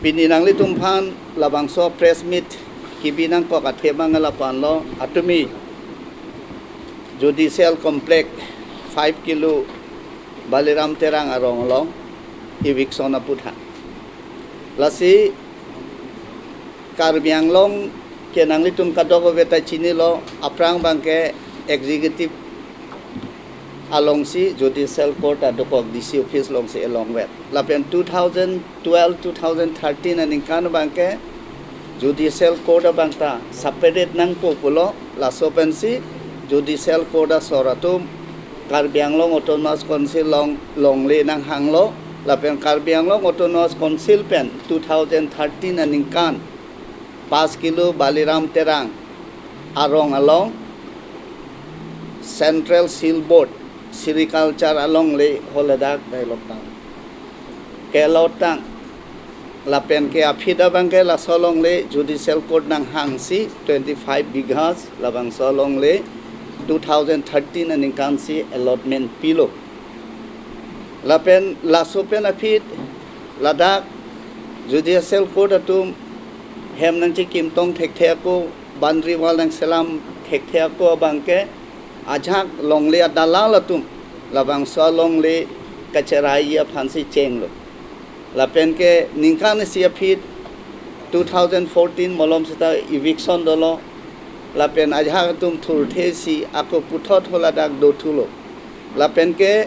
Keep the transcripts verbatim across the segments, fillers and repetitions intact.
Pini nanglitum aphan labangso press meet kebi nangkok athe abang lapu-an lo, atumi Judicial Complex five kilo Baliram Terang arong along eviction aputhak. Lasi Karbi Anglong ke nanglitum kadokave ta chinilo, aphrang abangke executive alongsi Judicial Court adokok D C office alongsi elongvet. Lapen two thousand twelve, two thousand thirteen aningkan abangke Judicial Court abang ta separate nangpo pulo, laso pensi Judicial Court asor atum Karbi Anglong Autonomous Council along longle nanghanglo, lapen Karbi Anglong Autonomous Council pen two thousand thirteen aningkan five kilo Baliram Terang arong along Central Seal Board Sericulture alongle holadak Kailotang. Kailotang. Lapen ke aphi abangke laso alongle Judicial Court nanghangsi twenty-five bighas labangso alongle two thousand thirteen aningkansi allotment pilo. Lapen laso pen aphi ladak Judicial Court atum hem nangchekimtong thekthe ako, boundary wall nangselam thekthe ako abangke ajahak longle adalal atum labangso alongle kacherai aphansi chenglo. Lapen ke ningkan isi aphi two thousand fourteen malom seta eviction dolo. Lapen ajahak atum thurthesi ako puthot holadak dothulo. Lapen ke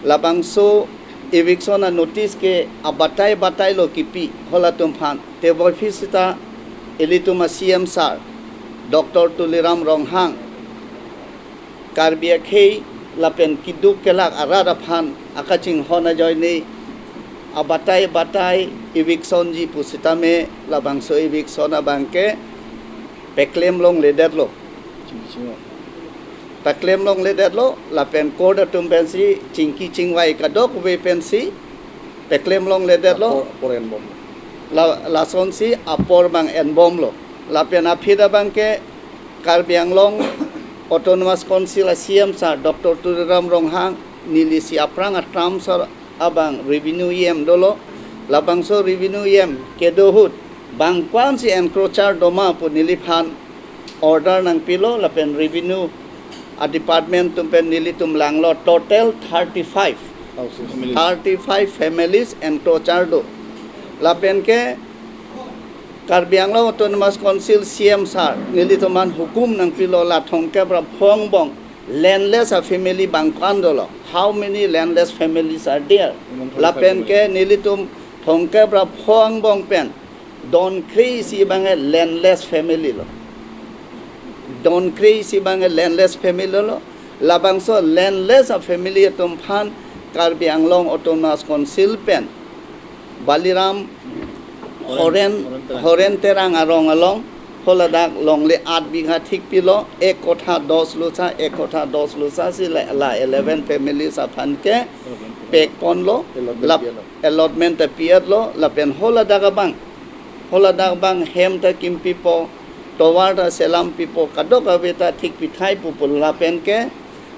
labangso eviction anotice ke abatai batai lo kipi halatum aphan. Teboi aphi seta ilitum a-C M sir, Doctor Tuliram Ronghang, Karbi akhei lapen keduk kelak arat aphan akachinghon ajoine abatai batai eviction ji pusitame labangso eviction abangke paklem longledetlo. Paklem longledetlo, lapen court atum pensi chingki chingvai kadokave pensi paklem longledetlo. Apor, apor enbom. La, lasonsi apor abang enbomlo. Lapen aphi abangke Karbi Anglong Autonomous Council a-C M sir Doctor Tuliram Ronghang nelisi aphrang a-term sir abang revenue E M dolo. Labangso revenue E M kedo ahut bang ko-ansi encroacher doma pu neliphan order nangpilo, lapen revenue a-department atum pen nelitum langlo, total thirty-five. Houses. Families. Thirty-five families encroacher do. Lapen ke Karbi Anglong Autonomous Council C M sir nelitum aphan hukum nangpilo, la thomkep ra pho angbong landless a-family bang ko-an dolo. How many landless families are there? Among thirty-five families. Lapen ke nelitum thomkep ra pho angbong pen don kre-isi abang a-landless family lo. Don kre-isi abang a-landless family lo. Labangso landless a-family atum aphan Karbi Anglong Autonomous Council pen Baliram Horen, Horen Terang. Horen Terang arong along holadak longle aat bigha thik pilo, ek kotha dos lusa, ek kotha dos lusa si la, la eleven families aphan ke pekponlo. Allotment lap, pi-etlo. Allotment ta pi-etlo, lapen holadak abang, holadak abang hem ta kimpipo, tovar ta selam pipo, kadokave ta thik pithai pupo, lapen ke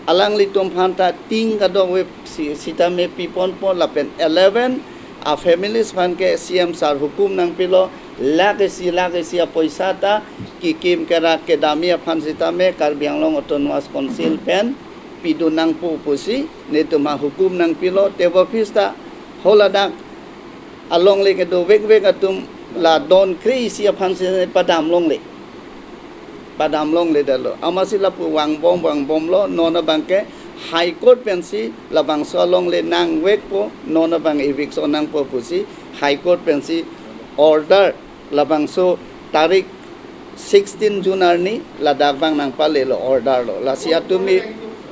alanglitum aphan ta tin kadokave si, sitame piponpo, lapen eleven a-families aphan ke C M sir hukum nangpilo, lakh isi, lakh isi apoisa ta kekim kerak kedamji aphan sitame Karbi Anglong Autonomous Council pen pidun nangpo pusi netum aphan hukum nangpilo. Teboi aphi seta holadak alongle kedo vekvek atum la don kre-isi aphansi padam longle. Padam longledetlo. Amatsi lapu vangbom vangbomlo, non abangke High Court pensi labangso alongle nangvekpo, non abang eviction nangpo pusi High Court pensi order, labangso tarik sixteen June arni ladak abang nangpalelo, order lo. Lasi atumi,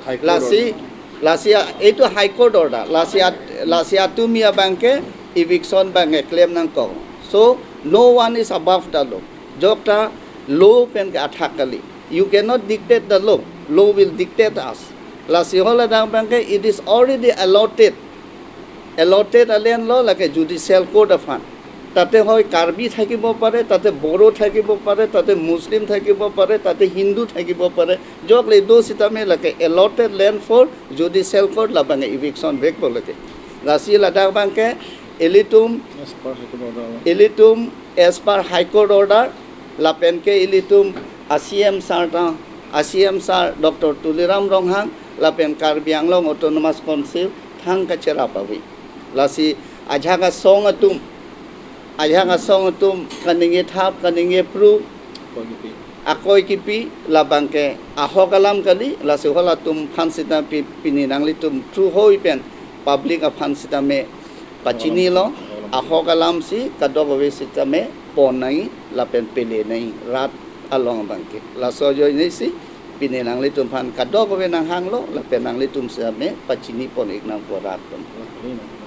High Court lasi, order. Lasi a, itu High Court order. Lasi at, lasi atumi abangke eviction abangke klem nangkok. So, no one is above the law. Jokta law pen ke athak kali. You cannot dictate the law. Law will dictate us. Lasi haladak abangke, it is already allotted. Allotted a-land lo, lake Judicial Court aphan. Tate hoi Karbi thakibo pare, tate Boro thakibo pare, tate Muslim thakibo pare, tate Hindu thakibo pare. Jokle do sitame lake allotted land for Judicial Court, labangke eviction vekpo lake. Lasi ladak abangke Ilitum, As per High Court order. Ilitum as per High Court order, lapen ke ilitum a C M sir ta, a C M sir Doctor Tuliram Ronghang, lapen Karbi Anglong Autonomous Council thang kacherap ave. Lasi ajahak asong atum, ajahak asong atum kaningje thap, kaningje pru, Akoi kipi. Akoi kipi, labang ke ahok alam kali, lasi halatum aphan sitame pi-, pini nanglitum through hoi pen public aphan sitame pachinilo, ahok alam si kadokave sitame pon nangji lapen pele nangji rat along abang ke. Laso ajoine si pini nanglitum aphan kadokave nanghanglo lapen nanglitum sitame pachini pon ik nangpo rat atum.